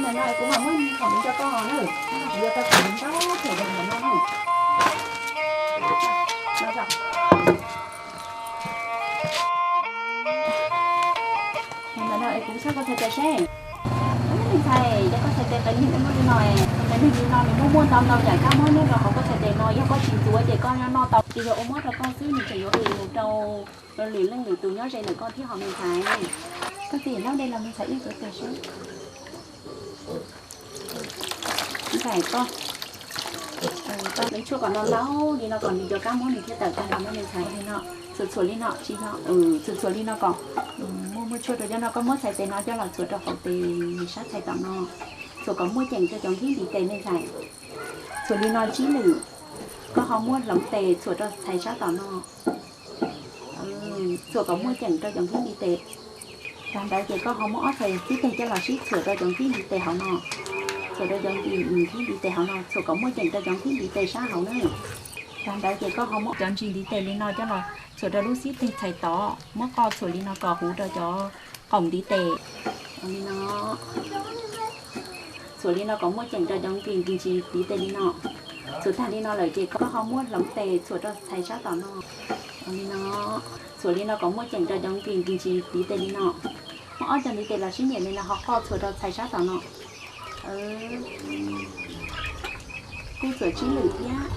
Ntawm no kuv mam muab khoom rau koj na. Kuv yuav tau khoom ntau them ntawm no na. Ntawm no es kuv txhawb koj txhais tes seb. Me ntxhais, yog koj txhais tes qias neeg muaj li no, qias neeg li no nws muaj muaj ntau ntau yam kab mob nyob rau hauv koj txhais tes no, yog koj tsis ntxuav ces koj noj tau tsis yog ua mob rau koj xwb, nws tseem yuav ua rau lwm leej lwm tus nyob ze ntawm koj thiab hos me ntxhais. Koj txiv, laub dej los me ntxhais ib ntxuav tes seb. Ntxhais, koj, koj tshuaj kom no laub li no kom nws cov kab mob nws thiaj tawm tag los me ntxhais. Li no, txhuam txhuam li no tsis yog, txhuam txhuam li no kom muaj muaj tshuaj rau cov no, koj muab txhais tes no coj los txhuam rau hauv tes sab txhais tom no. Txhuam kom muaj ceem rau cov nkhib ntiv tes me ntxhais. Txhuam li no tsib lwm, koj ho muab hloov tes txhuam rau txhais sab tom no. Txhuam kom muaj ceem rau cov nkhib ntiv tes. Tag ntawd ces koj ho muab ob txhais xib teg coj los sib txhuam rau cov nkhib ntiv tes hauv no. Txhuam rau cov nkhib ntiv tes hauv no, txhuam kom muaj ceem rau cov nkhib ntiv tes sab hauv na. Tag ntawd ces koj ho muab cov ntsis ntiv tes li no coj los txhuam rau lub xib teg txhais tod, muab qoj txhuam li no kom huv rau cov qaum ntiv tes. Li no, txhuam li no kom muaj ceem rau cov nki ntsis ntiv tes li no. Txhuam tag li no lawm ces koj ho muab hloov tes txhuam rau txhais sab tom no. Li no, txhuam li no kom muaj ceem rau cov nki ntsis ntiv tes li no. Muab ob cov ntiv tes los sib niam li no ho qoj txhuam rau txhais sab tom no. Kuj txhuam tsib lwm thiab.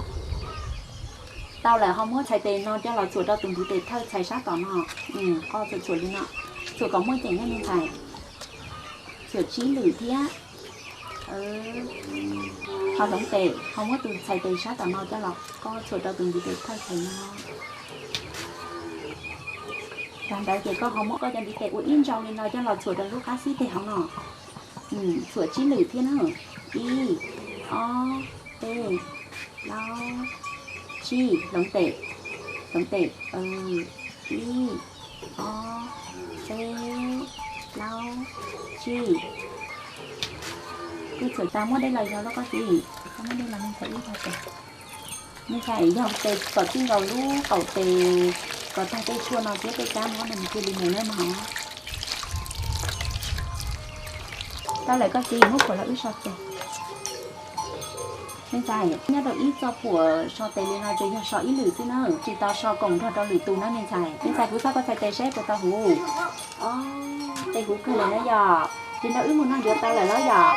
Tau lawm ho muab txhais tes no coj los txhuam rau tus ntiv tes thawj txhais sab tom no. Qoj txhuam txhuam li no, txhuam kom muaj ceem na me ntxhais. Txhuam tsib lwm thiab. Ho hloov tes, ho muab tus txhais tes sab tom no coj los koj txhuam rau tus ntiv tes thawj txhais no. Tag ntawd ces koj ho muab koj cov ntiv tes ua ib ntsau li no coj los txhuam rau lub qab xib teg hauv no. Txhuam tsib lwm thiab na. Ib, ob, peb, plaub, tsib, hloov tes, hloov tes, ib, ob, peb, plaub, tsib. Kuj txhuam tas muab dej los yog lub koj txiv, koj muab dej los me ntxhais ib tag tes. Me ntxhais yog tes kom txij nkaus lub qaum tes, kom tag tej tshuaj no thiab tej kab mob no nws thiaj li mus na mog. Tau lawm koj txiv, muab phuam los wb so tes. Me ntxhais, nyob rau ib txoj phuam so tes li no ces yog so ib lwm xwb na, tsis tau so koom nrog rau lwm tus na me ntxhais. Me ntxhais, kuv txhawb koj txhais tes seb puas tau huv. Tes huv kawg lawm na yom. Ces no wb mus noj ncuav tau lawm los yom.